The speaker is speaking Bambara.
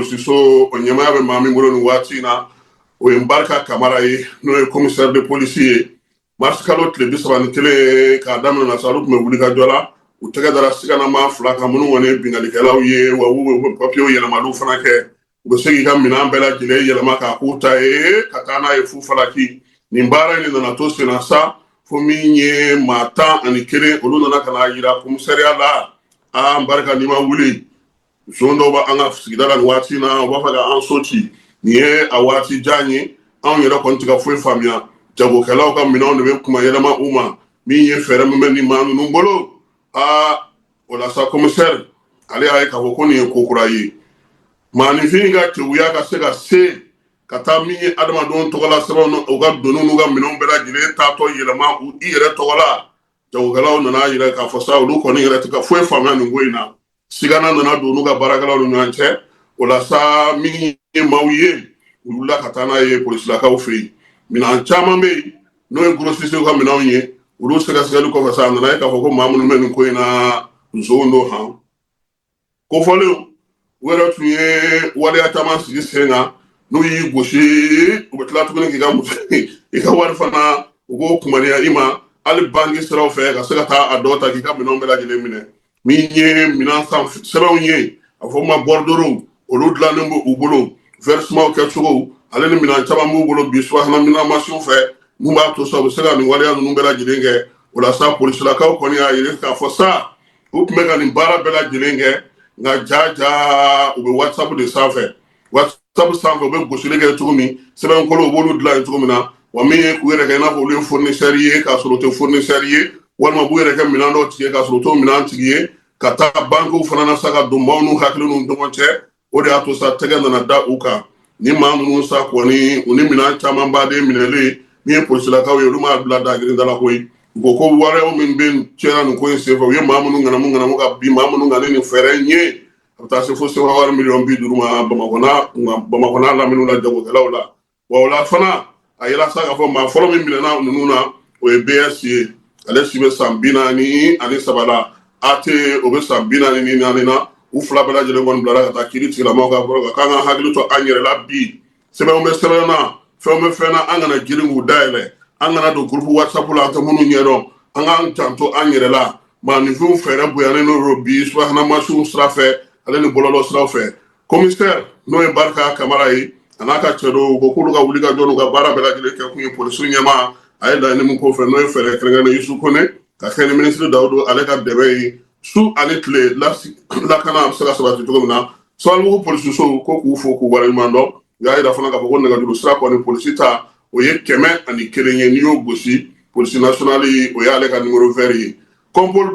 Polisiso, o ɲɛmaaya bɛ maa min bolo nin waati in na, o ye Barika Kamara ye, n'o ye commissaire de police ye. Mars kalo tile 31 k'a daminɛ na sa, olu tun bɛ wuli ka jɔ la. U tɛgɛ dara siganamaa fila kan, minnu kɔni ye binkannikɛlaw ye, wa u bɛ papiyew yɛlɛmaliw fana kɛ. U bɛ se k'i ka minɛn bɛɛ lajɛlen yɛlɛma k'a k'u ta ye, ka taa n'a ye fu falaki. Nin baara in de nana to sen na sa, fo min ye maa 11, olu nana ka na yira commissariat la. Aa, Barika, n'i ma wuli, zon dɔw b'an ka sigida la nin waati in na, u b'a fɛ ka an so ci. Nin ye a waati jan ye, anw yɛrɛ kɔni tɛ ka foyi faamuya. Jagokɛlaw ka minɛnw de bɛ kuma yɛlɛma u ma. Min ye fɛɛrɛ min bɛ nin maa ninnu bolo, aa, o la sa, commissaire ale y'a ye k'a fɔ ko nin ye ko kura ye. Maaninfin ka keguya ka se ka se ka taa min ye adamadenw tɔgɔla sɛbɛnw, u ka doniw n'u ka minɛnw bɛɛ lajɛlen taatɔ yɛlɛma u i yɛrɛ tɔgɔ la. Jagokɛlaw nana yira k'a fɔ sa, olu kɔni yɛrɛ tɛ ka foyi faamuya nin ko in na. Sigana nana don n'u ka baarakɛlaw ni ɲɔgɔn cɛ. O la sa, min ye maaw ye, u wulila ka taa n'a ye polisilakaw fɛ yen. Minɛn caman bɛ yen, n'o ye grossistew ka minɛnw ye. Olu sɛgɛsɛgɛli kɔfɛ sa, a nana ye k'a fɔ ko maa minnu bɛ nin ko in na, nson don. Han, ko fɔlenw, u yɛrɛ tun ye waleya caman sigi sen kan. N'u y'i gosi, u bɛ tila tuguni k'i ka muso, i ka wari fana, u b'o kumaniya i ma, hali banki siraw fɛ, ka se ka taa a dɔ ta k'i ka minɛnw bɛɛ lajɛlen minɛ. Min ye minɛn san sɛbɛnw ye, a fɔ ma bordereau, olu dilannen b'u u bolo, versement kɛcogo, ale ni minɛn caman b'u bolo bi subahana minɛn mansinw fɛ, mun b'a to sa, u bɛ se ka nin waleya ninnu bɛɛ lajɛlen kɛ. O la sa, polisilakaw kɔni y'a yira k'a fɔ sa, u tun bɛ ka nin baara bɛɛ lajɛlen kɛ, nka ja ja, u bɛ WhatsApp de sanfɛ. WhatsApp sanfɛ, u bɛ gosili kɛ cogo min, sɛbɛnkolo, u b'olu dilan yen cogo min na, wa min ye k'u yɛrɛ kɛ i n'a fɔ olu ye fournisseur ye k'a sɔrɔ u tɛ fournisseur ye, walima u b'u yɛrɛ kɛ minɛn dɔw tigi ye k'a sɔrɔ u t'o minɛn tigi ye, ka taa bankiw fana na sa, ka don maaw n'u hakili n'u ɲɔgɔn cɛ. O de y'a to sa, tɛgɛ nana da u kan. Ni maa ninnu sa kɔni, u ni minɛn caman baden minɛlen, min ye polisilakaw ye, olu m'a bila dagirinda la koyi. U ko ko waleyaw min bɛ tiɲɛna nin ko in senfɛ, u ye maa minnu ŋanamu ŋanamu ka bin maa minnu kan ni nin fɛɛrɛ in ye, a bɛ taa se fo sefa wari miliyɔn 50 ma Bamakɔ n'a laminiw la, jagokɛlaw la. Wa o la fana, a yira sa k'a fɔ maa fɔlɔ min minɛna ninnu na, o ye BS ye. Ale si bɛ san 43 la. AT, o bɛ san 44 na. U fila bɛɛ lajɛlen kɔni bilara ka taa kiiri tigilamɔgɔw ka bolo kan. K'an ka hakili to an yɛrɛ la bi. Sɛbɛnw bɛ sɛbɛn na, fɛnw bɛ fɛn na, an kana girin k'u dayɛlɛ, an kana don groupe WhatsApp la an tɛ minnu ɲɛdɔn. An k'an janto an yɛrɛ la. Maaninfinw fɛɛrɛ bonyanen don bi subahana mansinw sira fɛ, ale ni bɔlɔlɔ siraw fɛ. Commissaire, n'o ye Barika Kamara ye, a n'a ka cɛ dɔw ko k'olu ka wuli ka jɔ n'u ka baara bɛɛ lajɛlen kɛ kun ye, polisiw ɲɛmaa a ye laɲini min k'o fɛ, n'o ye fɛɛrɛ kɛrɛnkɛrɛnnen Yusu Kone ka kɛ ni minisiri Dawudu ale ka dɛmɛ ye, su ani tile, lakana a bɛ se ka sabati cogo min na. Sabalibugu polisisow ko k'u fo k'u waleɲuman dɔn. U y'a yira fana k'a fɔ ko nɛgɛjuru sira kɔni, polisi ta, o ye 101 ye. N'i y'o gosi, police nationale, o y'ale ka numéro vert ye. Kɔnpol.